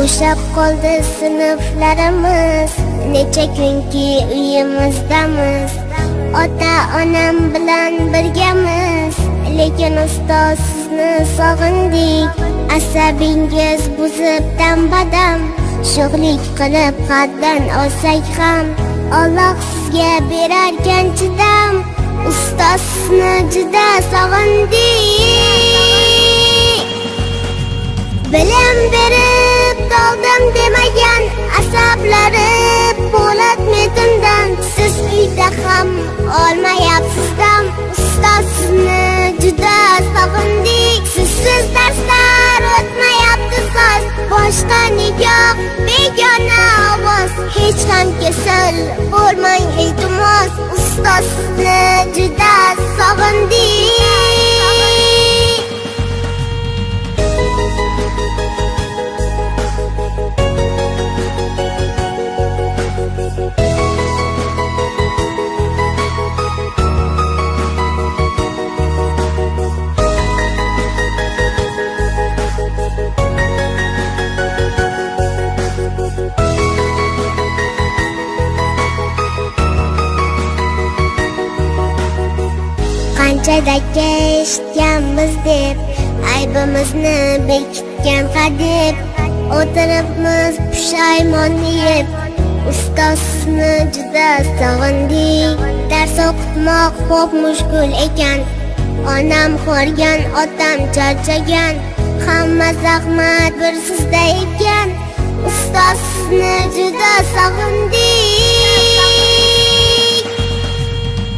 Bo'shab qoldi sinflarimiz, necha kunki uyimizdamiz. Ota onam bilan birgamiz, lekin ustoz sizni sog'indik. Asabingiz buzib dam-badam, sho'xlik qilib haddan olsak ham, Alloh sizga berarkan chidam. Ustoz sizni juda sog'indik. Bilim berib toldim demagan, asablari po'lat metindan. Siz uyda ham olmayapsiz dam, ustoz sizni juda sog'indik. Sizsiz darslar o'tmayapti soz, boshqa nigoh, begona ovoz. Hech ham kasal bo'lmang, iltimos, ustoz sizni juda sog'indik. Qanchadaka eshitganmiz deb, aybimizni bekitgan hadeb, o'tiribmiz pushaymon yeb, ustoz sizni juda sog'indik. Dars o'qitmoq xo'p mushkul ekan, onam horgan, otam charchagan, hamma zahmat bir sizda ekan, ustoz sizni juda sog'indik.